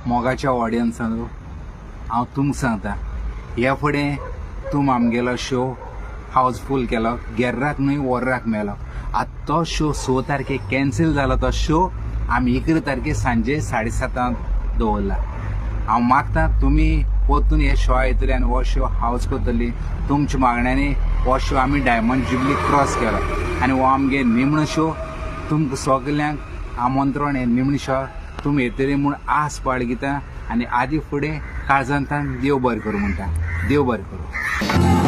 मोगाच्या ऑडियन्सान, हांव तुमकां सांगता, ह्या फुडें तुम आमगेलो शो हावजफूल केलो, गेर्राक न्हय वर्राक मेलो. आतां तो शो 6 तारखेक कॅन्सील जालो. तो शो आमी 11 तारखेक सांजे 7:30 दवरला. हांव मागता तुमी परतून हे शो येतले आनी हो शो हावज करतली. तुमच्या मागण्यांनी हो शो आमी डायमंड जुबली क्रॉस केलो आनी हो आमगे निमणो शो. तुमकां सगल्यांक आमंत्रण, हे निमणो शो तुमी येतली म्हूण आस बाळगिता आनी आदी फुडें काळजांतल्यान देव बरें करूं म्हणटा. देव बरें करूं.